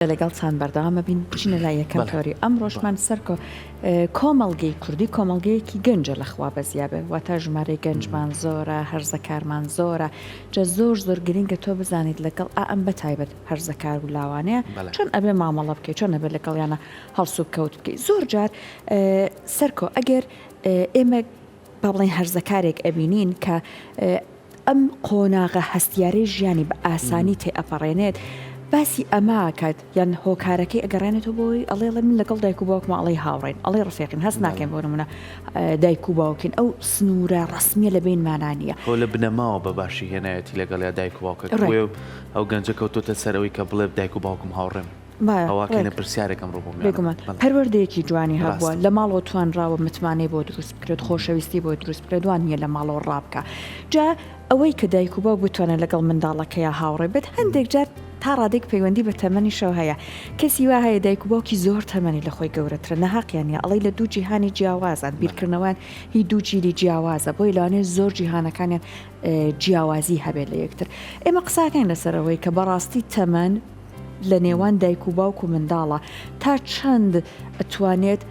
لەگەڵتان بەردەوام ئەبین بچینە لای یەکەم تەوەری ئەمڕۆشمان سەرکۆ کۆمەڵگەی کوردی کۆمەڵگەیەکی گەنجە لە خوا بەزیابێ واتە ژمارەی گەنجمان زۆرە هەرزەکارمان زۆرە جا زۆر زۆر گرنگە تۆ بزانیت لەگەڵ ئا ئەم بەتایبەت هەرزەکار و لاوانەیە چۆن ئەبێ مامەڵە بکەیت چۆن ئەبێ لەگەڵیانە هەڵسوکەوت بکەیت زۆر جار سەرکۆ ئەگەر ئێمە با بڵێین هەرزەکارێک ئەبینین کە ئەم قۆناغە هەستیارەی ژیانی بە ئاسانی تێئەپەڕێنێت، باسی ئەمە ئەکات یان هۆکارەکەی ئەگەڕێنێتەوە بۆ ئەوەی ئەڵێ ئەڵێ من لەگەڵ دایک و باوکما ئەڵێی هاوڕێین ئەڵێی ڕفێقین هەست ناکەین بۆ نموونە دایک و باوکین ئەو سنوورە ڕەسمییە لە بەینمانا نییە. خۆ لە بنەماوە بە باشی هێنایەتی لەگەڵیا دایک و باوکەکە بۆیە ئەو گەنجە کەوتۆتە سەر ئەوەی کە بڵێ دایک و باوکم هاوڕێمن. ئەوە کەینە پرسیارێک ئەمڕۆ بۆ میوانم. بێگومان پەروەردەیەکی جوانی هەبووە لە ماڵەوە توانراوە متمانەی بۆ دروست بکرێت خۆشەویستی بۆ دروست بکرێت وا نییە لە ماڵەوە ڕابکا جا ئەوەی کە دایک و باوک بتوانێت لەگەڵ منداڵەکەیا هاوڕێ بێت هەندێک جار تا ڕادەیەک پەیوەندی بە تەمەنیشەوە هەیە کەسی وا هەیە دایک و باوکی زۆر تەمەنی لە خۆی گەورەترە ناهەقیان نییە ئەڵێی لە دوو جیهانی جیاوازان بیرکردنەوەیان هی دوو جیلی جیاوازە بۆیە لەوانەیە زۆر جیهانەکانیان جیاوازی هەبێت لە یەکتر ئێمە قساکەین لەسەر ئەوەی کە بەڕاستی تەمەن لە نێوان دایک و باوک و منداڵە تا چەند ئەتوانێت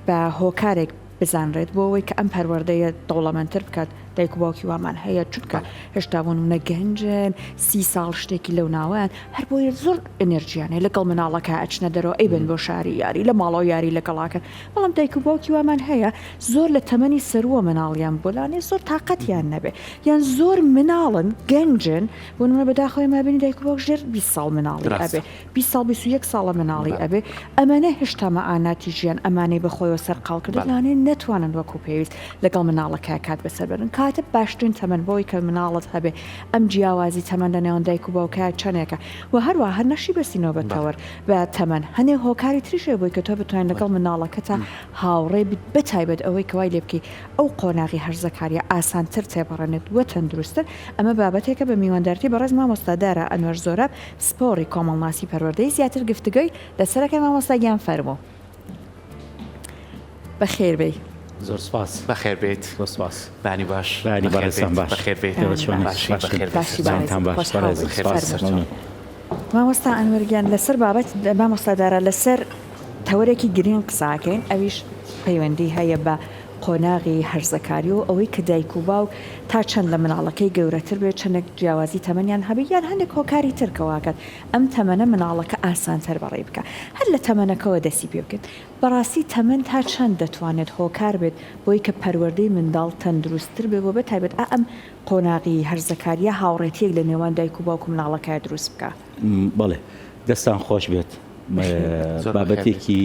بە هۆکارێک بزانرێت بۆ ئەوەی کە ئەم پەروەردەیە دەوڵەمەندتر بکات دایک و باوکی وامان هەیە چونکە هێشتا بۆ نمونە گەنجن سی ساڵ شتێکی لەو ناوەیان هەر بۆیە زۆر ئەنرژیان هەیە لەگەڵ مناڵەکە ئەچنە دەرەوە ئەیبەن بۆ شاری یاری لە ماڵەوە یاری لەگەڵاکەن بەڵام دایک و باوکی وامان هەیە زۆر لە تەمەنی سەرووە مناڵیان بۆ لانێ زۆر تاقەتیان نەبێ یان زۆر مناڵن گەنجن بۆ نمونە بەداخەوە ئێمە ئەبینین دایک و باوک ژێر 20 ساڵ مناڵی ئەبێ 20 ساڵ 21 ساڵە مناڵی ئەبێ ئەمانە هێشتا مەعاناتی ژیان ئەمانەی بەخۆیەوە سەرقاڵ کردو لانێ نەتوانن وەکو پێویست لەگەڵ مناڵەکە کات بەسەر بەرن کاتە باشترین تەمەن بۆی کە مناڵت هەبێ ئەم جیاوازی تەمەن لە نێوان دایک و باوکە چەندێکە و هەروە هەر نەشی بەسینەوە بە تەوەر بە تەمەن هەنێ هۆکاری تریش هەیە بۆی کە تۆ بتوانین لەگەڵ مناڵەکەتا هاوڕێ بیت بەتایبەت ئەوەی کە وای لێ بکەی ئەو قۆناغی هەرزەکاریە ئاسانتر تێپەڕێنێت و تەندروستتر، ئەمە بابەتێکە بە میواندارتی بەڕێز مامۆستا دارا ئەنوەر زۆراب پسپۆڕی کۆمەڵناسی پەروەردەیی زیاتر گفتوگۆی لەسەرەکەین مامۆستا گیان فەرموو بەخێر بێی. زۆر سپاس. بەخێر بێیت. زۆر سپاس. بەیانی باش. بەیانی بەڕێزتان باش. بەخێر بێیت. ئێوە چۆنن؟ باشی بەخێر بێیت. باشی جانتان باش. خۆشحاڵ بەڕێزم بووین. سپاس. فەرموو. مەمنون. مامۆستا ئەنوەر گیان لەسەر بابەت مامۆستا دارا لەسەر تەوەرێکی گرینگ قسە ئەکەین ئەویش پەیوەندی هەیە بە قۆناغی هەرزەکاری و ئەوەی کە دایک و باوک تا چەند لە مناڵەکەی گەورەتر بێت چەندێک جیاوازی تەمەنیان هەبێت یان هەندێک هۆکاری تر کە واکات ئەم تەمەنە مناڵەکە ئاسانتر بەڕێی بکا هەر لە تەمەنەکەوە دەستی پێ بکەین بەڕاستی تەمەن تا چەند دەتوانێت هۆکار بێت بۆی کە پەروەردەی منداڵ تەندروستتر بێت و بە تایبەت ئا ئەم قۆناغی هەرزەکارییە هاوڕێتییەک لە نێوان دایک و باوک و مناڵەکەیا دروست بکا؟ بەڵێ دەستان خۆش بێت بابەتێکی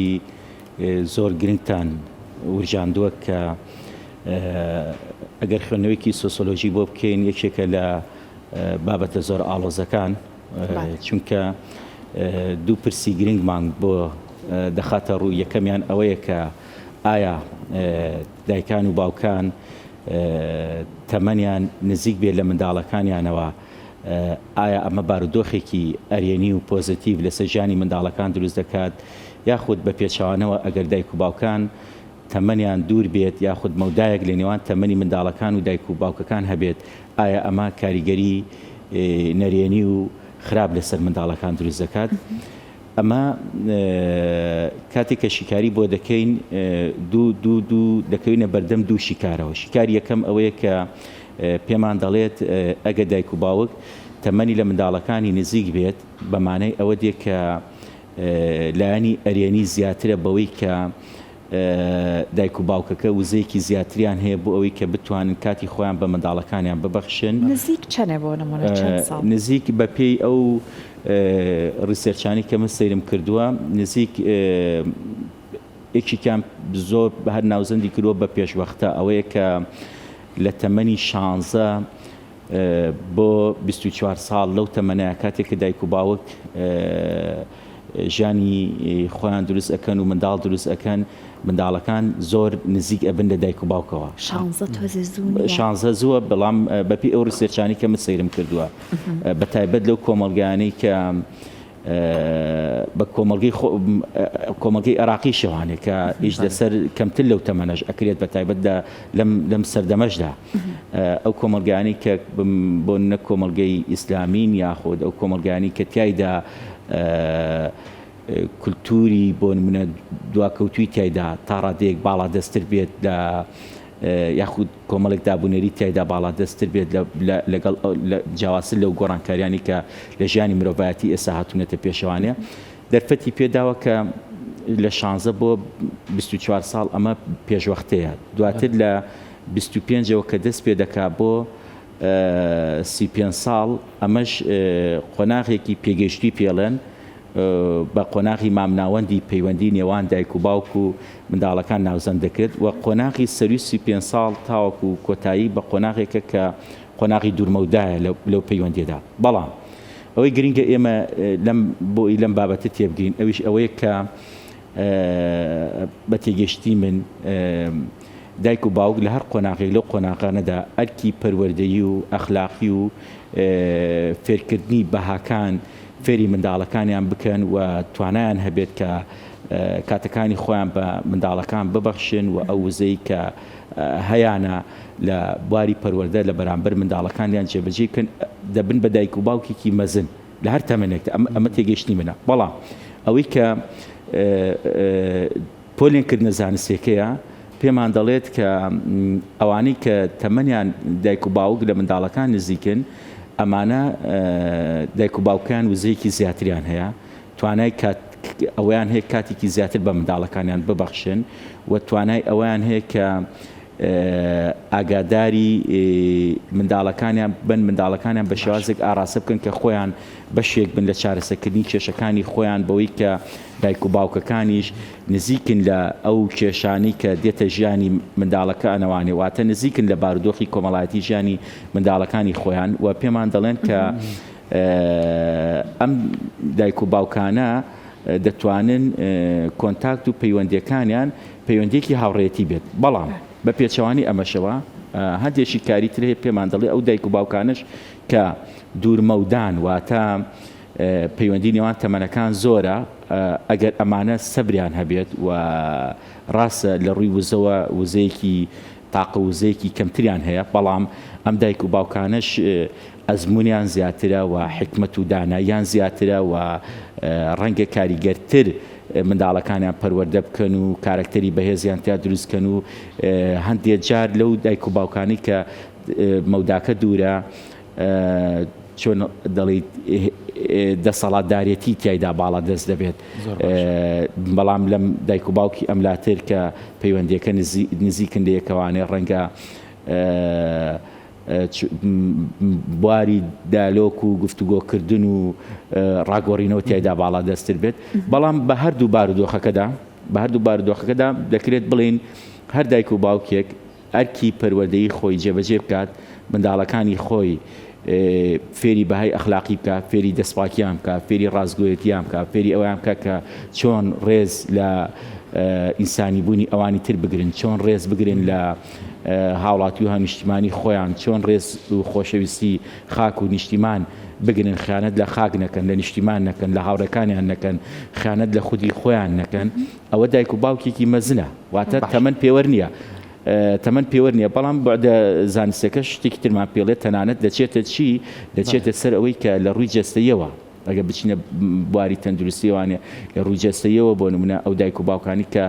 زۆر گرنگتان ورژاندووە کە ئەگەر خوێندنەوەیەکی سۆسۆلۆژی بۆ بکەین یەکێکە لە بابەتە زۆر ئاڵۆزەکان چونکە دوو پرسی گرنگمان بۆ دەخاتە ڕوو یەکەمیان ئەوەیە کە ئایا دایکان و باوکان تەمەنیان نزیک بێت لە منداڵەکانیانەوە ئایا ئەمە بارودۆخێکی ئەرێنی و پۆزەتیڤ لەسەر ژیانی منداڵەکان دروست دەکات یاخود بە پێچەوانەوە ئەگەر دایک و باوکان تەمەنیان دوور بێت یاخود مەودایەک لە نێوان تەمەنی منداڵەکان و دایک و باوکەکان هەبێت ئایا ئەمە کاریگەری نەرێنی و خراپ لەسەر منداڵەکان دروست دەکات؟ ئەمە کاتێک کە شیکاری بۆ دەکەین دوو دوو دوو دەکەوینە بەردەم دوو شیکارەوە شیکاری یەکەم ئەوەیە کە پێمان دەڵێت ئەگە دایک و باوک تەمەنی لە منداڵەکانی نزیک بێت بە مانای ئەوە دێ کە لایەنی ئەرێنی زیاترە بەوەی کە دایک و باوکەکە وزەیەکی زیاتریان هەیە بۆ ئەوەی کە بتوانن کاتی خۆیان بە منداڵەکانیان ببەخشن. نزیک چەنە بۆ نمونە چەند ساڵ؟ نزیک بە پێی ئەو research انەی کە من سەیرم کردووە نزیک یەکێکیان زۆر هەر ناوزەندی کردووە بە پێشوەختە ئەوەیە کە لە تەمەنی شانزە بۆ 24 ساڵ لەو تەمەنەیە کاتێک کە دایک و باوک ژیانی خۆیان دروست ئەکەن و منداڵ دروست ئەکەن منداڵەکان زۆر نزیک ئەبن لە دایک و باوکەوە. شانزە تۆزێ زوو نییە؟ شانزە زووە بەڵام بەپێی ئەو research انەی کە من سەیرم کردووە بە تایبەت لەو کۆمەڵگایانەی کە بە کۆمەڵگەی کۆمەڵگەی عێراقیشەوانێ کە ئیش لەسەر کەمتر لەو تەمەنەش ئەکرێت بە تایبەت لە لەم لەم سەردەمەشدا ئەو کۆمەڵگانی کە بۆ نە کۆمەڵگەی ئیسلامین یاخود ئەو کۆمەڵگانی کە تایدا. کولتووری بۆ نمونە دواکەوتووی تیایدا تا ڕادەیەک باڵادەستتر بێت لە یاخود کۆمەڵێک دابونەریت تیایدا باڵادەستتر بێت لەگەڵ جیاوازتر لەو گۆڕانکاریانی کە لە ژیانی مرۆڤایەتی ئێستا هاتوونەتە پێشەوانێ دەرفەتی پێداوە کە لە 16 بۆ 24 ساڵ ئەمە پێشوەختەیە دواتر لە 25ەوە کە دەست پێ دەکا بۆ 35 ساڵ ئەمەش قۆناغێکی پێگەیشتوی پێڵێن بە قۆناغی مامناوەندی پەیوەندی نێوان دایک و باوک و منداڵەکان ناوزەند دەکرێت و قۆناغی سەروی 35 ساڵ تاوەکو کۆتایی بە قۆناغێکە کە قۆناغی دوورمەودایە لەو پەیوەندیەدا. بەڵام ئەوەی گرنگە ئێمە لەم بۆی لەم بابەتە تێبگەین ئەویش ئەوەیە کە بە تێگەشتی من دایک و باوک لە هەر قۆناغێک لەو قۆناغانەدا ئەرکی پەروەردەیی و ئەخلاقی و فێرکردنی بەهاکان فێری منداڵەکانیان بکەن و توانایان هەبێت کە کاتەکانی خۆیان بە منداڵەکان ببەخشن و ئەو وزەی کە هەیانە لە بواری پەروەردە لە بەرامبەر منداڵەکانیان جێبەجێ بکەن دەبن بە دایک و باوکێکی مەزن لە هەر تەمەنێکدا ئەمە تێگەیشتنی منە بەڵام ئەوەی کە پۆلێنکردنە زانستیەکەیە پێمان دەڵێت کە ئەوانەی کە تەمەنیان دایک و باوک لە منداڵەکان نزیکن ئەمانە دایک و باوکیان وزەیەکی زیاتریان هەیە توانای کات ئەوەیان هەیە کاتێکی زیاتر بە منداڵەکانیان ببەخشن و توانای ئەوەیان هەیە کە ئاگاداری منداڵەکانیان بن منداڵەکانیان بە شێوازێک ئاراستە بکەن کە خۆیان بەشێک بن لە چارەسەکردنی کێشەکانی خۆیان بەوەی کە دایک و باوکەکانیش نزیکن لە ئەو کێشانەی کە دێتە ژیانی منداڵەکانەوانێ واتە نزیکن لە بارودۆخی کۆمەڵایەتی ژیانی منداڵەکانی خۆیان و پێمان دەڵێن کە ئەم دایک و باوکانە دەتوانن کۆنتاکت و پەیوەندیەکانیان پەیوەندیەکی هاوڕێیەتی بێت بەڵام بە پێچەوانی ئەمەشەوە هەندێک شیکاری تر هەیە پێمان دەڵێ ئەو دایک و باوکانەش کە دوورمەودان واتە پەیوەندی نێوان تەمەنەکان زۆرە ئەگەر ئەمانە سەبریان هەبێت و ڕاستە لە ڕووی وزەوە وزەیەکی تاقە وزەیەکی کەمتریان هەیە بەڵام ئەم دایک و باوکانەش ئەزموونیان زیاترە و حیکمەت و داناییان زیاترە و ڕەنگە کاریگەرتر منداڵەکانیان پەروەردە بکەن و کارەکتەری بەهێزیان تیا دروست کەن و هەندێک جار لەو دایک و باوکانی کە مەوداکە دوورە چۆن دەڵیت دەسەڵاتدارێتی تیایدا باڵا دەست دەبێت بەڵام لەم دایک و باوکی ئەملاتر کە پەیوەندیەکە نزیکن لە یەکەوانێ ڕەنگە بواری دالۆک و گفتوگۆکردن و ڕاگۆڕینەوە تیایدا باڵادەستتر بێت بەڵام بە هەردوو بارودۆخەکەدا بە هەردوو بارودۆخەکەدا دەکرێت بڵێین هەر دایک و باوکێک ئەرکی پەروەردەیی خۆی جێبەجێ بکات منداڵەکانی خۆی فێری بەهای ئەخلاقی بکات فێری دەستپاکیان بکات فێری ڕاستگۆیەتیان بکات فێری ئەویان بکات کە چۆن ڕێز لە ئینسانی بوونی ئەوانی تر بگرن چۆن ڕێز بگرن لە هاوڵاتی و هاونیشتیمانی خۆیان چۆن ڕێز و خۆشەویستی خاک و نیشتیمان بگرن، خیانەت لە خاک نەکەن، لە نیشتیمان نەکەن، لە هاوڕێکانیان نەکەن، خیانەت لە خودی خۆیان نەکەن، ئەوە دایک و باوکێکی مەزنە، واتە تەمەن پێوەر نییە. تەمەن پێوەر نییە، بەڵام بوعدە زانستیەکەش شتێکی ترمان پێڵێت، تەنانەت دەچێتە چی؟ دەچێتە سەر ئەوەی کە لە ڕووی جەستەیەوە ئەگەر بچینە بواری تەندروستیەوانێ لە ڕووی جەستەیەوە بۆ نمونە ئەو دایک و باوکانی کە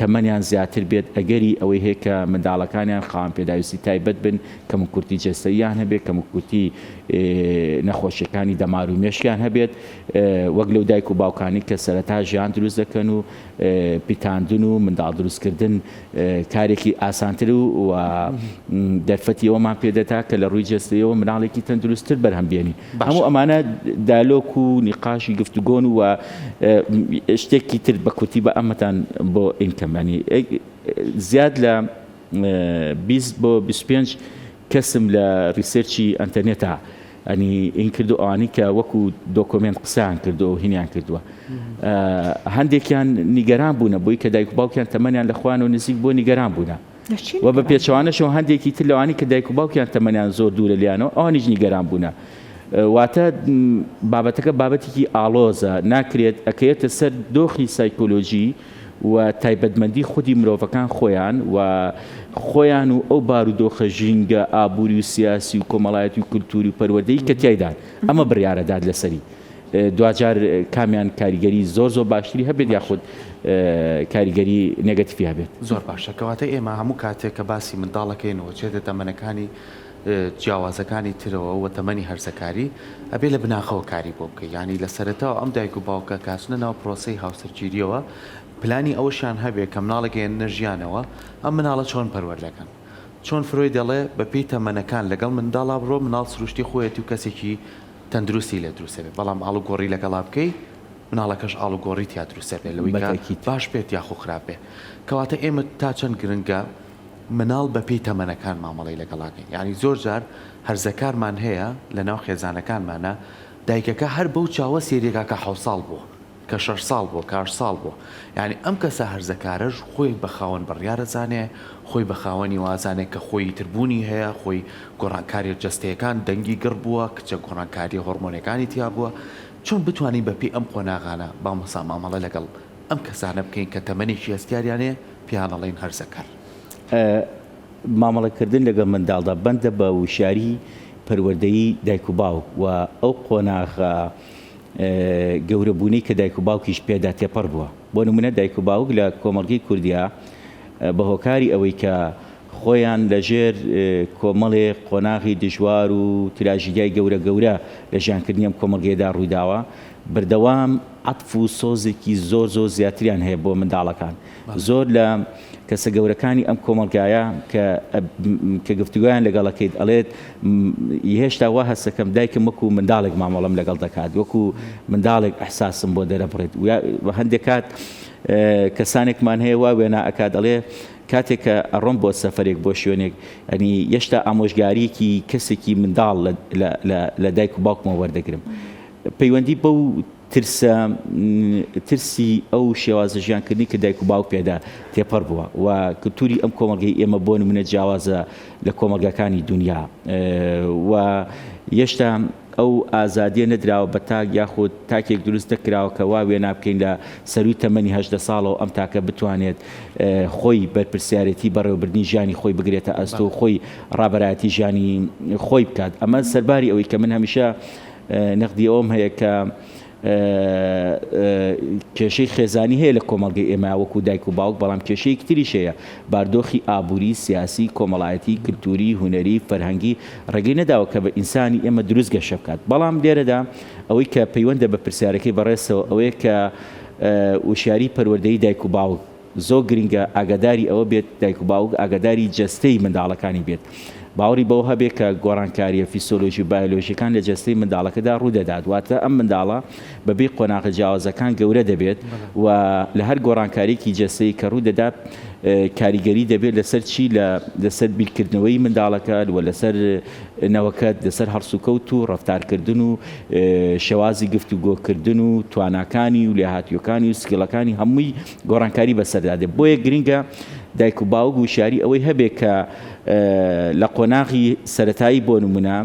تەمەنیان زیاتر بێت ئەگەری ئەوەی هەیە کە منداڵەکانیان خاوەن پێداویستی تایبەت بن، کەموکورتی جەستەییان هەبێت، کەموکورتی نەخۆشیەکانی دەمار و مێشکیان هەبێت، وەک لەو دایک و باوکانی کە سەرەتا ژیان دروست دەکەن و پیتاندن و منداڵ دروستکردن کارێکی ئاسانتر و دەرفەتی ئەوەمان پێدەدا کە لە ڕووی جەستەیەوە مناڵێکی تەندروستتر بەرهەم بێنین. هەموو ئەمانە دالۆک و نیقاشی گفتوگۆن و شتێکی تر بە کورتی بە ئەمەتان بۆ ئینکەم ینی زیاد لە 20 بۆ 25 کەسم لە research ی ئەتەرنێتا ئەنی این کردو ئەوانی کە وەکو document قسەیان کردو و هینیان کردووە هەندێکیان نیگەران بوونە بۆی کە دایک و باوکیان تەمەنیان لە خۆیان و نزیک بۆ نیگەران بوونە و بە پێچەوانەشەوە هەندێکی تر لەوانی کە دایک و باوکیان تەمەنیان زۆر دوورە لیانەوە ئەوانیش نیگەران بوونە. واتە بابەتەکە بابەتێکی ئاڵۆزە ناکرێت ئەکەوێتە سەر دۆخی سایکۆلۆژی و تایبەتمەندی خودی مرۆڤەکان خۆیان و خۆیان و ئەو بارودۆخە ژینگە ئابووری و سیاسی و کۆمەڵایەتی و کولتوری و پەروەردەیی کە تیایدان ئەمە بڕیارەدات لەسەری. دواجار کامیان کاریگەری زۆر زۆر باشتری هەبێت یاخود کاریگەری negative ی هەبێت. زۆر باشە کەواتە ئێمە هەموو کاتێک کە باسی منداڵەکەین و ئەچێتە تەمەنەکانی جیاوازەکانی ترەوە و تەمەنی هەرزەکاری ئەبێ لە بناخەوە کاری بۆ بکەی یانی لە سەرەتاوە ئەم دایک و باوکە کە ئەچنە ناو پرۆسەی هاوسەرگیریەوە پلانی ئەوەشیان هەبێ کە مناڵێک ئەیەننە ژیانەوە ئەم مناڵە چۆن پەروەردەکەن چۆن فرۆید دەڵێ بە پێی تەمەنەکان لەگەڵ منداڵا بڕۆ مناڵ سروشتی خۆیەتی و کەسێکی تەندروستی لێ دروست ئەبێ بەڵام ئاڵوگۆڕی لەگەڵا بکەی مناڵەکەش ئاڵوگۆڕی تیا دروست ئەبێ لەوەی کە بەتەئکید. باش بێت یاخۆ خراپ بێ کەواتە ئێمە تا چەند گرنگە مناڵ بە پێی تەمەنەکان مامەڵەی لەگەڵا کەین یانی زۆر جار هەرزەکارمان هەیە لەناو خێزانەکانمانا دایکەکە هەر بەو چاوە سێریەکا کە حەوساڵ بووە کە شەش ساڵ بووە کە هەشت ساڵ بووە یانی ئەم کەسە هەرزەکارەش خۆی بە خاوەن بڕیار ئەزانێ خۆی بە خاوەنی وازانێ کە خۆی ئیتر بوونی هەیە خۆی گۆڕانکاریە جەستەیەکان دەنگی گڕ بووە کچە گۆڕانکاریە هۆڕمۆنیەکانی تیا بووە چۆن بتوانین بە پێی ئەم قۆناغانە مامۆستا مامەڵە لەگەڵ ئەم کەسانە بکەین کە تەمەنێکی هەستیاریان هەیە پێیان ئەڵێین هەرزەکار؟ مامەڵەکردن لەگەڵ منداڵدا بەندە بە وشیاری پەروەردەیی دایک و باوک و ئەو قۆناغە گەورەبوونەی کە دایک و باوکیش پێدا تێپەڕ بووە. بۆ نموونە دایک و باوک لە کۆمەڵگەی کوردیا بە هۆکاری ئەوەی کە خۆیان لە ژێر کۆمەڵێ قۆناغی دژوار و تراژیدیای گەورە گەورە لە ژیانکردنی ئەم کۆمەڵگەیەدا ڕوویداوە، بەردەوام عەتف و سۆزێکی زۆر زۆر زیاتریان هەیە بۆ منداڵەکان. زۆر لە کەسە گەورەکانی ئەم کۆمەڵگایە کە کە گفتوگۆیان لەگەڵ ئەکەیت ئەڵێت هێشتا وا هەستەکەم دایکم وەکو منداڵێک مامەڵەم لەگەڵ دەکات وەکو منداڵێک ئەحساسم بۆ دەرەبڕێت و هەندێک کات کەسانێکمان هەیە وا وێنا ئەکات ئەڵێ کاتێک کە ئەڕۆم بۆ سەفەرێک بۆ شوێنێک ئەنی یەشتا ئامۆژگاریەکی کەسێکی منداڵ لە دایک و باوکمەوە وەردەگرم پەیوەندی بەو ترسە ترسی ئەو شێوازە ژیانکردنی کە دایک و باوک پێدا تێپەڕ بووە و کلتوری ئەم کۆمەڵگەی ئێمە بۆ نمونە جیاوازە لە کۆمەڵگاکانی دنیا و یەشتا ئەو ئازادیە نەدراوە بە تاک یاخود تاکێک دروست نەکراوە کە وا وێنا بکەین لە سەروی تەمەنی 18 ساڵەوە ئەم تاکە بتوانێت خۆی بەرپرسیارێتی بەڕێوەبردنی ژیانی خۆی بگرێتە ئەستۆ و خۆی ڕابەرایەتی ژیانی خۆی بکات ئەمە سەرباری ئەوەی کە من هەمیشە نەقدی ئەوەم هەیە کە کێشەی خێزانی هەیە لە کۆمەڵگەی ئێمە وەکو دایک و باوک بەڵام کێشەیەکی تریش هەیە باردۆخی ئابووری سیاسی کۆمەڵایەتی کلتوری هونەری فەرهەنگی ڕێگەی نەداوە کە بە ئینسانی ئێمە دروست گەشە بکات بەڵام لێرەدا ئەوەی کە پەیوەندە بە پرسیارەکەی بەڕێزەوە ئەوەیە کە وشیاری پەروەردەیی دایک و باوک زۆر گرنگە ئاگاداری ئەوە بێت دایک و باوک ئاگاداری جەستەی منداڵەکانی بێت، باوەڕی بەوە هەبێت کە گۆڕانکارییە فیسۆلۆژی و بایۆلۆژییەکان لە جەستەی منداڵەکەدا ڕوودەدات، واتە ئەم منداڵە بەپێی قۆناغە جیاوازەکان گەورە دەبێت و لە هەر گۆڕانکارییەکی جەستەیی کە ڕوودەدات کاریگەری دەبێت لەسەر چی لەسەر بیرکردنەوەی منداڵەکە و لەسەر نەوەکەت لەسەر هەڵسوکەوت و ڕەفتارکردن و شێوازی گفتوگۆکردن و تواناکانی و لێهاتوویەکانی و skill ەکانی هەمووی گۆڕانکاری بەسەردا دێت بۆیە گرنگە دایک و باوک وشیاری ئەوەی هەبێت کە لە قۆناغی سەتایی بۆ نمونە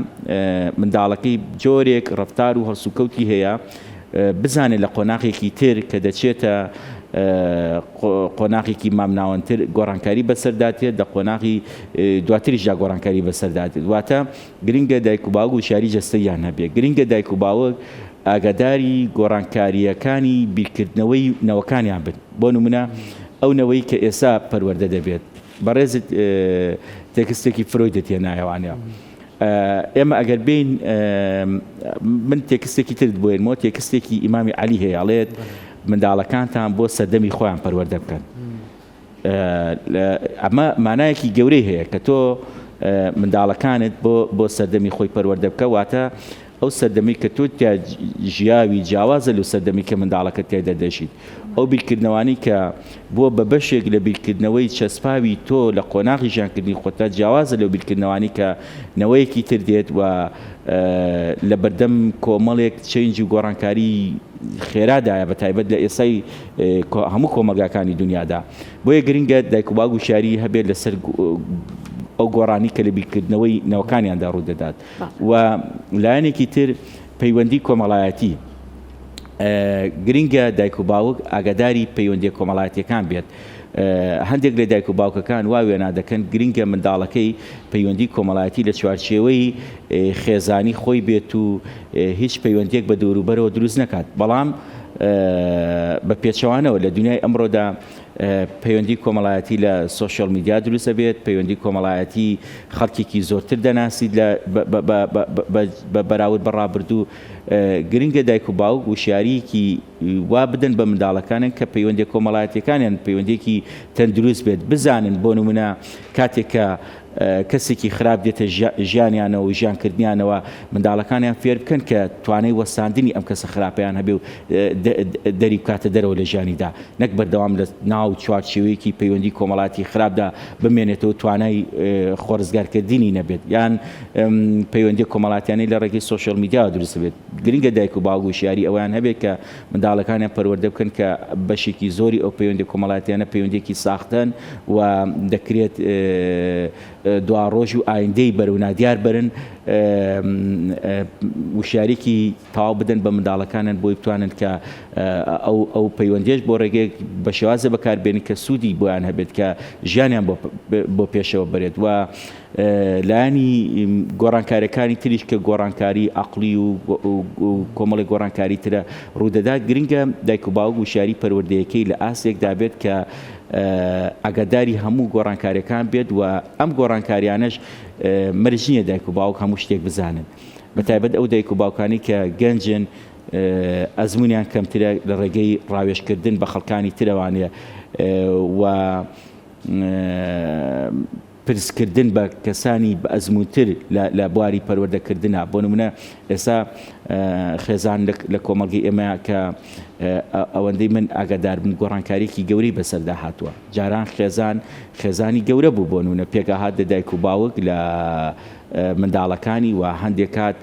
منداڵەکەی جۆرێک ڕەفتار و هەڵسوکەوتی هەیە بزانێت لە قۆناغێکی تر کە دەچێتە قۆناغێکی مامناوەندتر گۆڕانکاری بەسەردا دێت، لە قۆناغی دواتریشدا گۆڕانکاری بەسەردا دێت. واتە گرنگە دایک و باوک وشیاری جەستەییان هەبێت. گرنگە دایک و باوک ئاگاداری گۆڕانکارییەکانی بیرکردنەوەی نەوەکانیان بن. بۆ نمونە ئەو نەوەی کە ئێستا پەروەردە دەبێت، بەڕێزت تێکستێکی فرۆیدت هێنایەوانە. ئێمە ئەگەر بێین من تێکستێکی ترت بۆ هێنمەوە، تێکستێکی ئیمامی عەلی هەیە ئەڵێت منداڵەکانتان بۆ سەردەمی خۆیان پەروەردە بکەن. ئەمە مانایەکی گەورەی هەیە کە تۆ منداڵەکانت بۆ بۆ سەردەمی خۆی پەروەردە بکە واتە ئەو سەردەمی کە تۆ تیا ژیاوی جیاوازە لەو سەردەمی کە منداڵەکەت تیایدا دەژیت. ئەو بیرکردنەوانەی کە بووە بە بەشێک لە بیرکردنەوەی چەسپاوی تۆ لە قۆناغی ژیانکردنی خۆتدا جیاوازە لەو بیرکردنەوانەی کە نەوەیەکی تر دێت و لە بەردەم کۆمەڵێک change و گۆڕانکاری خێرادایە بە تایبەت لە ئێستای هەموو کۆمەڵگاکانی دنیادا. بۆیە گرنگە دایک و باوک وشیاری هەبێت لەسەر ئەو گۆڕانی کە لە بیرکردنەوەی نەوەکانیاندا ڕوودەدات و لایەنێکی تر پەیوەندی کۆمەڵایەتی گرنگە دایک و باوک ئاگاداری پەیوەندیە کۆمەڵایەتیەکان بێت. هەندێک لە دایک و باوکەکان وا وێنا دەکەن گرنگە منداڵەکەی پەیوەندی کۆمەڵایەتی لە چوارچێوەی خێزانی خۆی بێت و هیچ پەیوەندیەک بە دەوروبەرەوە دروست نەکات، بەڵام بە پێچەوانەوە لە دنیای ئەمڕۆدا پەیوەندی کۆمەڵایەتی لە social media دروست ئەبێت، پەیوەندی کۆمەڵایەتی خەڵکێکی زۆرتر دەناسیت لە بە بەراورد بە ڕابردوو، گرنگە دایک و باوک وشیارییەکی وا بدەن بە منداڵەکانیان کە پەیوەندیە کۆمەڵایەتیەکانیان پەیوەندیەکی تەندروست بێت، بزانن بۆ نمونە کاتێک کە کەسێکی خراپ دێتە ژیانیانەوە و ژیانکردنیانەوە منداڵەکانیان فێر بکەن کە توانای وەستاندنی ئەم کەسە خراپەیان هەبێ و دەری بکاتە دەرەوە لە ژیانیدا نەک بەردەوام لە ناو چوارچێوەیەکی پەیوەندی کۆمەڵاتی خراپدا بمێنێتەوە توانای خۆڕزگارکردنی نەبێت یان پەیوەندی کۆمەڵاتیانەی لە ڕێگەی social media وە دروست بێت گرنگە دایک و باوک وشیاری ئەوەیان هەبێت کە منداڵەکانیان پەروەردە بکەن کە بەشێکی زۆری ئەو پەیوەندی کۆمەڵایەتیانە پەیوەندیەکی ساختەن و دەکرێت دواڕۆژ و ئایندەی بەرەو نادیار بەرن وشیارێکی تەواو بدەن بە منداڵەکانیان بۆی بتوانن کە ئەو ئەو پەیوەندیش بۆ ڕێگەیەک بە شێوازە بەکاربێنن کە سوودی بۆیان هەبێت کە ژیانیان بۆ پێشەوە بەرێت و لایەنی گۆڕانکاریەکانی تریش کە گۆڕانکاری عەقڵی و کۆمەڵی گۆڕانکاری ترە ڕوودەدات گرنگە دایک و باوک وشیاری پەروەردەیەکەی لە ئاستێکدا بێت کە ئاگاداری هەموو گۆڕانکاریەکان بێت و ئەم گۆڕانکاریانەش مەرج نییە دایک و باوک هەموو شتێک بزانن بە تایبەت ئەو دایک و باوکانی کە گەنجن ئەزمونیان کەمترە لە ڕێگەی ڕاوێژکردن بە خەڵکانی ترەوانەیە و پرسکردن بە کەسانی بەئەزموونتر لە بواری پەروەردەکردنا، بۆ نموونە ئێستا خێزان لە کۆمەڵگەی ئێمە کە ئەوەندەی من ئاگادار بم گۆڕانکارییەکی گەورەی بەسەردا هاتووە، جاران خێزان خێزانی گەورە بوو بۆ نموونە پێکئەهات لە دایک و باوک لە منداڵەکانی و هەندێک کات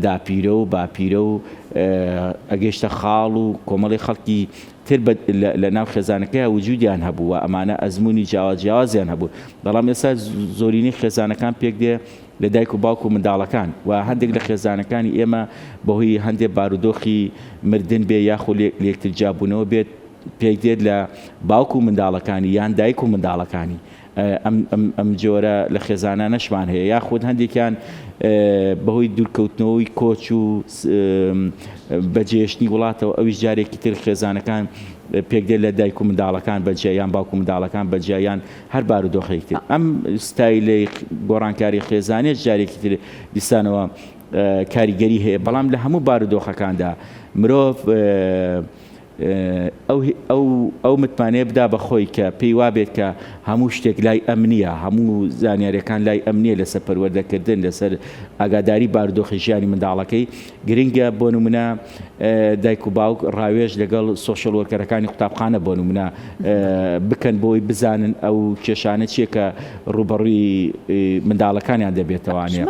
داپیرە و باپیرە و ئەگەیشتە خاڵ و کۆمەڵی خەڵکی تر بە لە ناو خێزانەکەیا وجودیان هەبوو و ئەمانە ئەزموونی جیاواز جیاوازیان هەبوو بەڵام ئێستا زۆرینەی خێزانەکان پێک دێ لە دایک و باوک و منداڵەکان و هەندێک لە خێزانەکانی ئێمە بەهۆی هەندێک بارودۆخی مردن بێ یاخۆ لێکتر جیابوونەوە بێت پێک دێت لە باوک و منداڵەکانی یان دایک و منداڵەکانی ئەم جۆرە لە خێزانانەشمان هەیە یاخود هەندێکیان بەهۆی دوورکەوتنەوەی کۆچ و بەجێشتنی وڵاتەوە ئەویش جارێکی تر خێزانەکان پێکدێت لە دایک و منداڵەکان بەجیا یان باوک و منداڵەکان بەجیا یان هەر بارودۆخێکی تر ئەم ستایلەی گۆڕانکاری خێزانێش جارێکی تر دیسانەوە کاریگەری هەیە بەڵام لە هەموو بارودۆخەکاندا مرۆڤ ئەو متمانەیە بدا بە خۆی کە پێی وابێت کە هەموو شتێک لای ئەم نییە، هەموو زانیارییەکان لای ئەم نییە لەسەر پەروەردەکردن، لەسەر ئاگاداری بارودۆخی ژیانی منداڵەکەی. گرنگە بۆ نمونە دایک و باوک ڕاوێژ لەگەڵ social worker ەکانی قوتابخانە بۆ نمونە بکەن بۆی بزانن ئەو کێشانە چییە کە ڕووبەڕووی منداڵەکانیان دەبێتەوانێ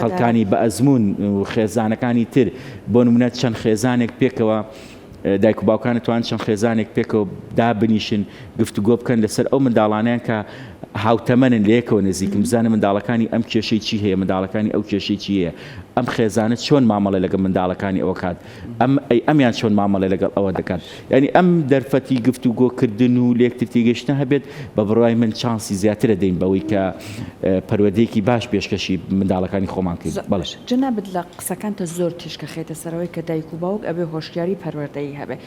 خەڵکانی بە ئەزموون و خێزانەکانی تر بۆ نمونە چەند خێزانێک پێکەوە دایک و باوکان توان چەند خێزانێک پێکەوە دابنیشن گفتوگۆ بکەن لەسەر ئەو منداڵانیان کە هاوتەمەنن لەیەکەوە نزیکن بزانن منداڵەکانی ئەم کێشەی چی هەیە منداڵەکانی ئەو کێشەی چی هەیە ئەم خێزانە چۆن مامەڵە لەگەڵ منداڵەکانی ئەوە کات ئەم ئەی ئەمیان چۆن مامەڵە لەگەڵ ئەوە دەکات یعنی ئەم دەرفەتی گفتوگۆکردن و لێکتر تێگەشتن هەبێت بە بڕوای من چانسی زیاترە دەین بەوەی کە پەروەردەیەکی باش پێشکەشی منداڵەکانی خۆمان کەین بەڵێ. جەنابت لە قسەکانتە زۆر تیشک ئەخەیتە سەر ئەوەی کە دایک و باوک ئەبێ هۆشیاری پەروەردەیی هەبێ.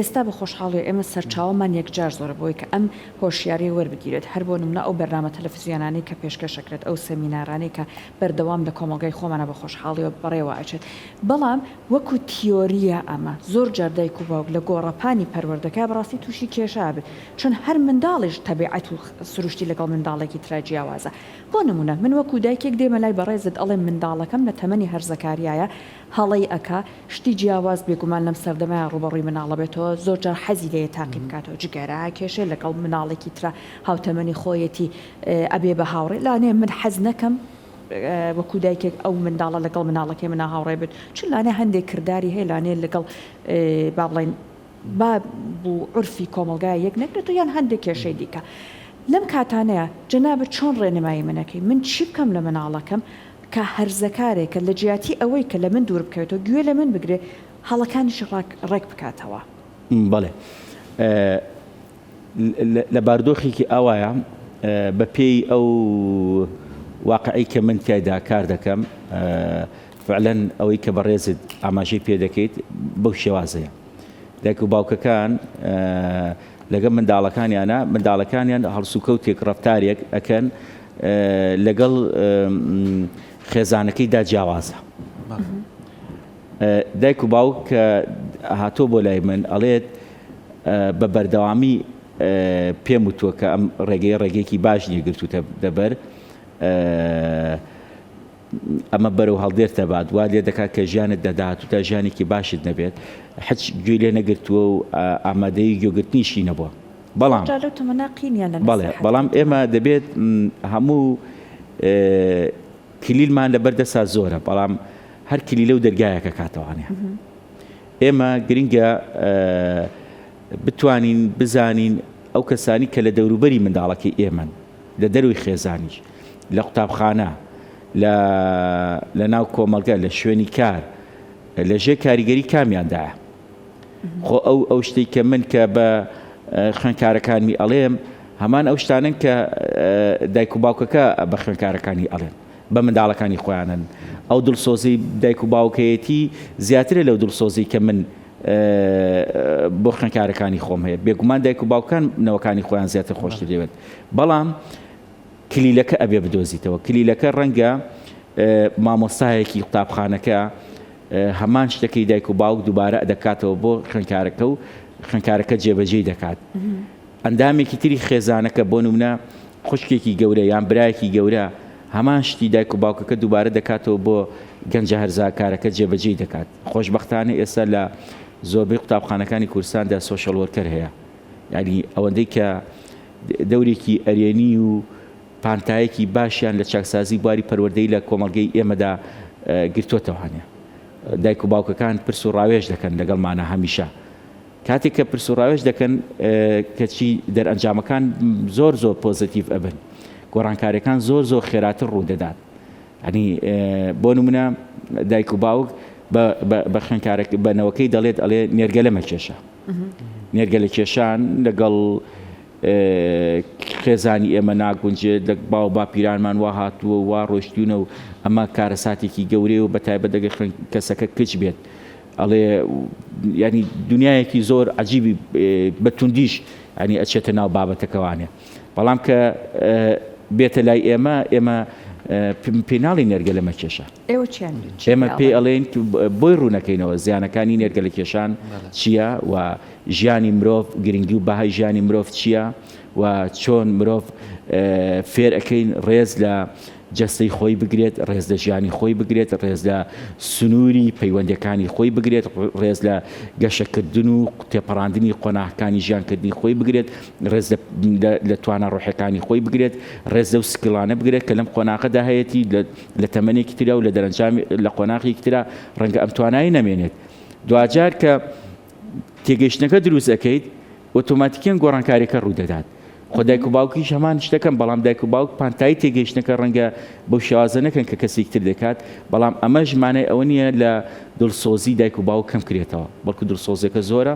ئێستا بە خۆشحاڵیەوە ئێمە سەرچاوەمان یەکجار زۆرە بۆی کە ئەم هۆشیاریە وەربگیرێت هەر بۆ نمونە ئەو بەرنامە تەلەفزیۆنانەی کە پێشکەش ئەکرێت ئەو سەمینارانەی کە بەردەوام لە کۆمەڵگای خۆمانا بە خۆشحاڵیەوە بەڕێوە ئەچێت بەڵام وەکو تیۆریە ئەمە زۆر جار دایک و باوک لە گۆڕەپانی پەروەردەکە بەڕاستی توشی کێشە ئەبێت چون هەر منداڵیش تەبیعەت و سروشتی لەگەڵ منداڵێکی ترا جیاوازە بۆ نمونە من وەکو دایکێک دێمە لای بەڕێزت ئەڵێم منداڵەکەم لە تەمەنی هەرزەکاریایە هەڵەی ئەکا شتی جیاواز بێگومان لەم سەردەمەیا ڕووبەڕووی مناڵە بێتەوە زۆر جار حەزی لێیە تاقی بکاتەوە جگەرە ئەکێشێ لەگەڵ مناڵێکی ترا هاوتەمەنی خۆیەتی ئەبێ بە هاوڕێ لانەیە من حەز نەکەم وەکو دایکێک ئەو منداڵە لەگەڵ مناڵەکەی منا هاوڕێ بێت چون لانەیە هەندێک کرداری هەیە لانەیە لەگەڵ با بڵێین باب و عورفی کۆمەڵگا یەک نەگرێتەوە یان هەندێک کێشەی دیکە. لەم کاتانەیا جەنابت چۆن ڕێنمایی من ئەکەی من چی بکەم لە مناڵەکەم کە هەرزەکارێکە لە جیاتی ئەوەی کە لە من دوور بکەوێتەوە گوێ لە من بگرێ هەڵەکانیشی ڕێک بکاتەوە؟ بەڵێ. لە باردۆخێکی ئاوایە بە پێی ئەو واقعی کە من تیایدا کار دەکەم فعلەن ئەوەی کە بەڕێزت ئاماژەی پێ دەکەیت بەو شێوازەیە دایک و باوکەکان لەگەڵ منداڵەکانیانە منداڵەکانیان هەڵسوکەوتێک ڕەفتارێک ئەکەن لەگەڵ خێزانەکەیدا جیاوازە. دایک و باوک کە هاتۆ بۆ لای من ئەڵێت بە بەردەوامی پێم وتووە کە ئەم ڕێگەیە ڕێگەیەکی باش نییە گرتووتە دەبەر ئەمە بەرەو هەڵدێر تەبات وا لێ دەکات کە ژیانت لە داهاتوودا ژیانێکی باشت نەبێت حچ گوێی لێ نەگرتووە و ئامادەی گوێگرتنیشی نەبووە بەڵام جا لەو تەمەنە قینیان لە بەڵێ نەسیحەت بەڵام کردووە. ئێمە دەبێت هەموو کلیلمان لەبەر دەستا زۆرە بەڵام هەر کلیلە و دەرگایەکە کاتەوانێ ئێمە گرنگە بتوانین بزانین ئەو کەسانی کە لە دەوروبەری منداڵەکەی ئێمەن لە دەروی خێزانیش لە قوتابخانە لە لە ناو کۆمەڵگە لە شوێنی کار لە ژێر کاریگەری کامیاندایە خۆ ئەو ئەو شتەی کە من کە بە خوێندکارەکانمی ئەڵێم هەمان ئەو شتانن کە دایک و باوکەکە بە خوێندکارەکانی ئەڵێن بە منداڵەکانی خۆیانن ئەو دڵسۆزی دایک و باوکەیەتی زیاترە لەو دڵسۆزی کە من بۆ خوێندکارەکانی خۆم هەیە بێگومان دایک و باوکان نەوەکانی خۆیان زیاتر خۆشتر دەوێت بەڵام کلیلەکە ئەبێ بدۆزیتەوە کلیلەکە ڕەنگە مامۆستایەکی قوتابخانەکە هەمان شتەکەی دایک و باوک دووبارە دەکاتەوە بۆ خوێندکارەکە و خوێندکارەکە جێبەجێی دەکات. ئەندامێکی تری خێزانەکە بۆ نمونە خوشکێکی گەورە یان برایەکی گەورە هەمان شتی دایک و باوکەکە دووبارە دەکاتەوە بۆ گەنجە هەرزاکارەکە جێبەجێی دەکات. خۆشبەختانە ئێستا لە زۆربەی قوتابخانەکانی کوردستاندا social worker هەیە. یانی ئەوەندەی کە دەورێکی ئەرێنی و پانتایەکی باشیان لە چاکسازی بواری پەروەردەیی لە کۆمەڵگەی ئێمەدا گرتۆتەوانە. دایک و باوکەکان پرس و ڕاوێژ دەکەن لەگەڵمانە هەمیشە. کاتێک کە پرس و ڕاوێژ دەکەن کەچی دەرئەنجامەکان زۆر زۆر پۆزەتیڤ ئەبن. گۆڕانکاریەکان زۆر زۆر خێراتر ڕوو دەدات. یانی بۆ نمونە دایک و باوک بە خوێندکارەکە بە نەوەکەی دەڵێت ئەڵێ نێرگەلە مەکێشە. نێرگەلە کێشان لەگەڵ خێزانی ئێمە ناگونجێت، لە باو باپیرانمان وا هاتووە و وا ڕۆیشتوونە و ئەمە کارەساتێکی گەورەیە و بەتایبەت ئەگەر خوێن کەسەکە کچ بێت ئەڵێ ینی دنیایەکی زۆر عجیبی بە توندیش ینی ئەچێتە ناو بابەتەکەوانێ بەڵام کە بێتە لای ئێمە ئێمە پێناڵی نێرگەلە مەکێشە. ئێوە چیان ئێمە پێی ئەڵێین بۆی ڕوونەکەینەوە زیانەکانی نێرگەلە کێشان چییە و ژیانی مرۆڤ گرنگی و بەهای ژیانی مرۆڤ چییە و چۆن مرۆڤ فێر ئەکەین ڕێز لە جەستەی خۆی بگرێت، ڕێز لە ژیانی خۆی بگرێت، ڕێز لە سنووری پەیوەندیەکانی خۆی بگرێت، ڕێز لە گەشەکردن و تێپەڕاندنی قۆناغەکانی ژیانکردنی خۆی بگرێت، ڕێز لە توانا ڕۆحیەکانی خۆی بگرێت، ڕێز لەو skill انە بگرێت کە لەم قۆناغەدا هەیەتی لە تەمەنێکی ترا و لە دەرەنجامی لە قۆناغێکی ترا ڕەنگە ئەم توانایی نەمێنێت. دواجار کە تێگەیشتنەکە دروست ئەکەیت ئۆتۆماتیکیەن گۆڕانکاریەکە ڕوودەدات خۆ دایک و باوکیش هەمان شتەکەن بەڵام دایک و باوک پانتایی تێگەیشتنەکە ڕەنگە بەو شێوازە نەکەن کە کەسێکی تر دەکات بەڵام ئەمەش مانای ئەوە نییە لە دڵسۆزی دایک و باوک کەم کرێتەوە بەڵکو دڵسۆزیەکە زۆرە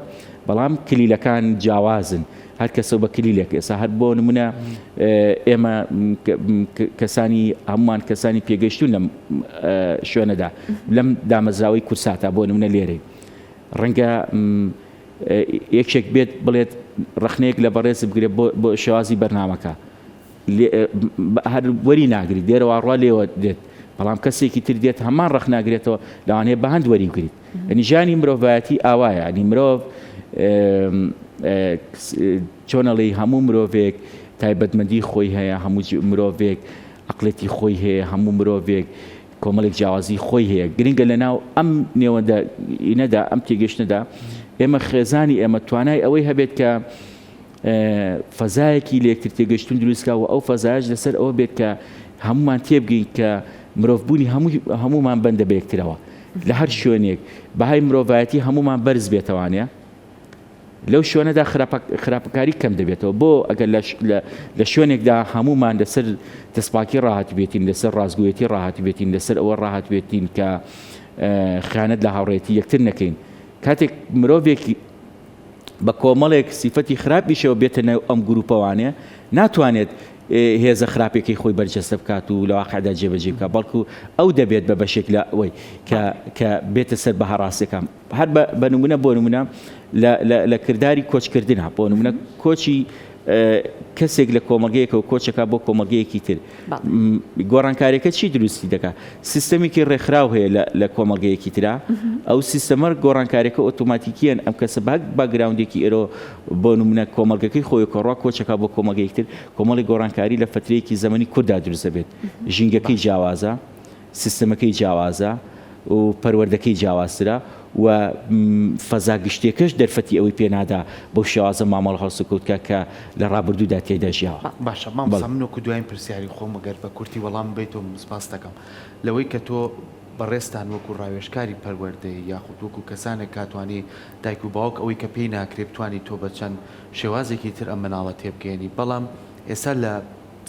بەڵام کلیلەکان جیاوازن هەر کەسە بە کلیلێک ئێستا هەر بۆ نمونە ئێمە کەسانی هەمومان کەسانی پێگەیشتون لەم شوێنەدا لەم دامەزراوەی کورساتە بۆ نمونە لێرەی ڕەنگە یەکێک بێت بڵێت ڕەخنەیەک لە بەڕێز بگرێت بۆ شێوازی بەرنامەکە هەر وەری ناگریت لێرەوە ڕوا لێوە دێت بەڵام کەسێکی تر دێت هەمان ڕەخ ناگرێتەوە لەوانەیە بە هەند وەری بگریت ینی ژیانی مرۆڤایەتی ئاوایە ینی مرۆڤ چۆنەڵی هەموو مرۆڤێک تایبەتمەندی خۆی هەیە هەموو مرۆڤێک عقلێتی خۆی هەیە هەموو مرۆڤێک کۆمەڵێک جیاوازی خۆی هەیە، گرنگە لەناو ئەم نێوەندە ینەدا، ئەم تێگەیشتنەدا ئێمە خێزانی ئێمە توانای ئەوەی هەبێت کە فەزایەکی لەیەکتر تێگەیشتن دروست کا و ئەو فەزایەش لەسەر ئەوە بێت کە هەمومان تێبگەین کە مرۆڤبوونی هەموو هەمومان بەندە بە یەکترەوە لە هەر شوێنێک بەهای مرۆڤایەتی هەمومان بەرز بێتەوانە لەو شوێنەدا خراپەکاری کەم دەبێتەوە بۆ ئەگەر لە شوێنێکدا هەمومان لەسەر دەستپاکی ڕاهاتبێتین لەسەر ڕاستگوێتی ڕاهاتبێتین لەسەر ئەوە ڕاهاتبێتین کە خیانەت لە هاوڕێتی یەکتر نەکەین کاتێک مرۆڤێکی بە کۆمەڵێک سیفەتی خراپیشەوە بێتە نێو ئەم گروپەوانێ ناتوانێت هێزە خراپەکەی خۆی بەرجەستە بکات و لە واقعدا جێبەجێ بکات بەڵکو ئەو دەبێت بە بەشێک لە ئەوەی کە کە بێتە سەر بەها ڕاستەکان هەر بە نمونە بۆ نمونە لە کرداری کۆچکردنا بۆ نمونە کۆچی کەسێک لە کۆمەڵگەیەکەوە کۆچەکە بۆ کۆمەڵگەیەکی تر گۆڕانکاریەکە چی دروستی دەکات سیستەمێکی ڕێکخراو هەیە لە کۆمەڵگەیەکی ترا ئەو سیستەمە گۆڕانکاریەکە ئۆتۆماتیکیەن ئەم کەسە بە background ێکی ئێرۆ بۆ نمونە کۆمەڵگەکەی خۆی کۆڕوا کۆچەکە بۆ کۆمەڵگەیەکی تر کۆمەڵی گۆڕانکاری لە فترەیەکی زەمەنی کوردا دروست دەبێت ژینگەکەی جیاوازە سیستەمەکەی جیاوازە و پەروەردەکەی جیاوازترە و فەزا گشتیەکەش دەرفەتی ئەوەی پێ نادا بەو شێوازە مامەڵە هەڵسوکەوت بکا کە لە ڕابردوودا تیایدا ژیاوە. باشە مامۆستا من وەکو دواین پرسیاری خۆم گەر بە کورتی وەڵام بەیتەوە من سپاست دەکەم لەوەی کە تۆ بەڕێزتان وەکو ڕاوێژکاری پەروەردەیی یاخود وەکو کەسانێک کاتوانی دایک و باوک ئەوەی کە پێی ناکرێ بتوانی تۆ بە چەند شێوازێکی تر ئەم مناڵە تێبگەیەنی بەڵام ئێستا لە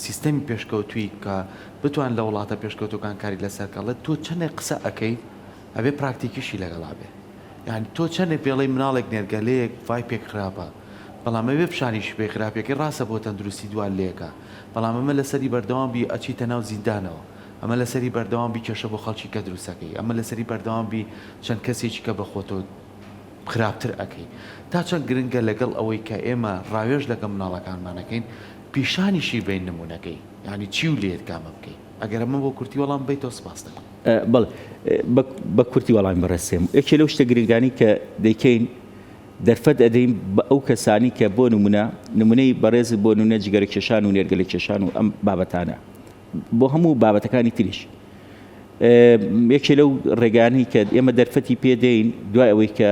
سیستەمی پێشکەوتووی کە بتوان لە وڵاتە پێشکەوتوەکان کاری لەسەر کەڵێت تۆ چەنێک قسە ئەکەیت ئەبێ پراکتیکیشی لەگەڵا بێ یانی تۆ چەنێک پێڵێی مناڵێک نێرگەلەیەک ڤایپێک خراپە بەڵام ئەبێ پیشانیشی بەی خراپیەکەی ڕاستە بۆ تەندروستی دوان لێکە بەڵام ئەمە لەسەری بەردەوام بی ئەچیتە ناو زیندانەوە ئەمە لەسەری بەردەوام بی کێشە بۆ خەڵکی کە دروستەکەی ئەمە لەسەری بەردەوام بی چەند کەسێکی کە بەخۆتۆ خراپتر ئەکەی تا چەند گرنگە لەگەڵ ئەوەی کە ئێمە ڕاوێژ لەگەڵ مناڵەکانمان ئەکەین پیشانیشی بەین نمونەکەی یانی چی و لێت کامە بکەی ئەگەر ئەمە بۆ کورتی وەڵام بەیتەوە سپاست دەکەم. بەڵێ بە کورتی وەڵامی بەڕێز سێم یەکێ لەو شتە گرنگانەی کە دەیکەین دەرفەت ئەدەین بە ئەو کەسانی کە بۆ نمونە نمونەی بەڕێزت بۆ نمونە جگەرە کێشان و نێرگەلە کێشان و ئەم بابەتانە بۆ هەموو بابەتەکانی تریش یەکێ لەو ڕێگانەی کە ئێمە دەرفەتی پێدەین دوای ئەوەی کە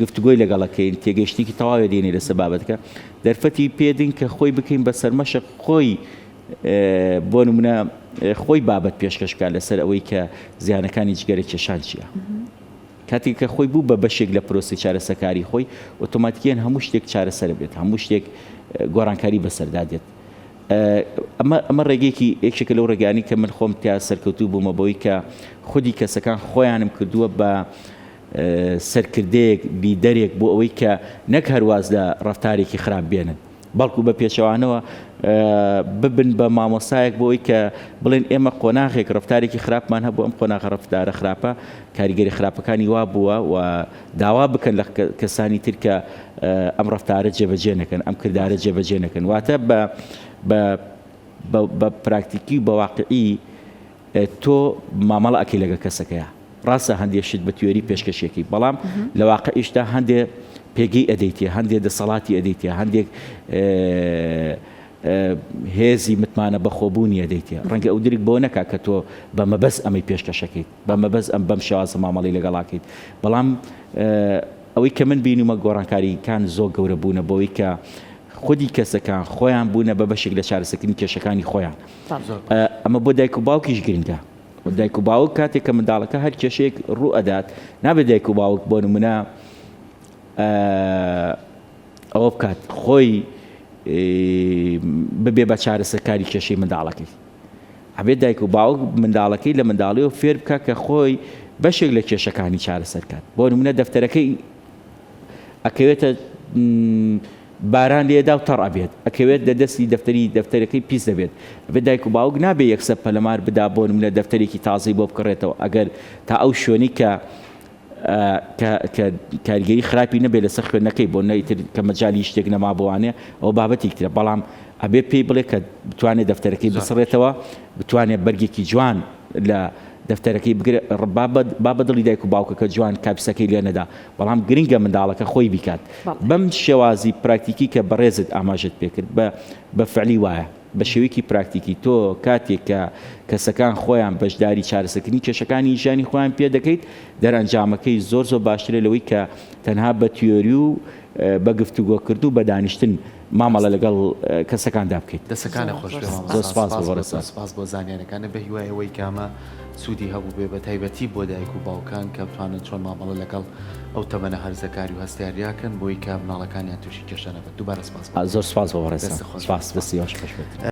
گفتوگۆی لەگەڵەکەین تێگەشتێکی تەواوێ دێنێ لەسەر بابەتەکە دەرفەتی پێدین کە خۆی بکەین بە سەرمەشق خۆی بۆ نمونە خۆی بابەت پێشکەش بکات لەسەر ئەوەی کە زیانەکانی جگەرە کێشان چییە. کاتێک کە خۆی بوو بە بەشێک لە پرۆسی چارەسەکاری خۆی ئۆتۆماتیکیان هەموو شتێک چارەسەر بێت هەموو شتێک گۆڕانکاری بەسەردا دێت. ئەمە ئەمە ڕێگەیەکی یەکێکە لەو ڕێگانی کە من خۆم تیا سەرکەوتوو بوومە بەوەی کە خودی کەسەکان خۆیانم کردووە بە سەرکردەیەک لیدەرێک بۆ ئەوەی کە نەک هەرواز لە ڕەفتارێکی خراپ بێنن بەڵکو بە پێچەوانەوە ببن بە مامۆسایەک بۆ ئەوەی کە بڵێن ئێمە قۆناغێک ڕەفتارێکی خراپمان هەبوو ئەم قۆناغە ڕەفتارە خراپە کاریگەری خراپەکانی وا بووە و داوا بکەن لە کەسانی تر کە ئەم ڕەفتارە جێبەجێ نەکەن، ئەم کردارە جێبەجێ نەکەن. واتە بە بە بە پراکتیکی و بە واقعی تۆ مامەڵە ئەکەی لەگەڵ کەسەکەیا. ڕاستە هەندێ شت بە تیۆری پێشکەشیەکەی، بەڵام لە واقعیشدا هەندێ پێگەی ئەدەیتێ، هەندێ دەسەڵاتی ئەدەیتێ، هەندێک هێزی متمانە بەخۆبوونی ئەدەیتێ. ڕەنگە ئەو درک بەوە نەکا کە تۆ بە مەبەست ئەمەی پێشکەشەکەیت. بە مەبەست ئەم بەم شێوازە مامەڵەی لەگەڵاکەیت بەڵام ئەوەی کە من بینیومە گۆڕانکاریکان زۆر گەورە بوونە بەوەی کە خودی کەسەکان خۆیان بوونە بە بەشێک لە چارەسەکردنی کێشەکانی خۆیان ئەمە بۆ دایک و باوکیش گرنگە دایک و باوک کاتێک کە منداڵەکە هەر کێشەیەک ڕوو ئەدات نابێت دایک و باوک بۆ نمونە ئەوە بکات خۆی ببێ بە چارەسەرکاری کێشەی منداڵەکەی ئەبێت دایک و باوک منداڵەکەی لە منداڵیەوە فێر بکات کە خۆی بەشێک لە کێشەکانی چارەسەر کات بۆ نمونە دەفتەرەکەی ئەکەوێتە باران لێدا و تەڕ ئەبێت ئەکەوێت لە دەستی دەفتەری دەفتەرەکەی پیس دەبێت ئەبێت دایک و باوک نابێ یەکسەر پەلەمار بدا بۆ نمونە دەفتەرێکی تازەی بۆ بکڕێتەوە ئەگەر تا ئەو شوێنی کە کە کە کاریگەری خراپی نەبێت لەسەر خوێندنەکەی بۆ نە ئیتر کە مەجالی شتێک نەما بۆوانێ ئەوە بابەتێکی ترە بەڵام ئەبێ پێی بڵێ کە بتوانێت دەفتەرەکەی بسڕێتەوە بتوانێت بەرگێکی جوان لە دەفتەرەکەی بگرێ با بە دڵی دایک و باوکەکە جوان کاپیسەکەی لێ نەدا بەڵام گرنگە منداڵەکە خۆی بیکات بەم شێوازی پراکتیکی کە بەڕێزت ئاماژەت پێکرد بە بە فعلی وایە. بە شێوەیەکی پراکتیکی تۆ کاتێک کە کەسەکان خۆیان بەشداری چارەسەرکردنی کێشەکانی ژیانی خۆیان پێ دەکەیت دەرئەنجامەکەی زۆر زۆر باشترە لەوەی کە تەنها بە تیۆری و بە گفتوگۆکردن و بە دانیشتن مامەڵە لەگەڵ کەسەکاندا بکەیت. دەسەکانت خۆش بێ مامۆستا زۆر سپاس بۆ بەڕێزتان. سپاس بۆ زانیاریەکانت بە هیوای ئەوەی کە ئەمە سوودی هەبووبێ بە تایبەتی بۆ دایک و باوکان کە بتوانن چۆن مامەڵە لەگەڵ ئەو تەمەنە هەرزەکاری و هەستیاریا کەن بۆی کە مناڵەکانیان تووشی کێشە نەبن دووبارە سپاس بۆ زۆر سپاس بۆ بەڕێزتان. سپاس دەستی باش خۆش بێت.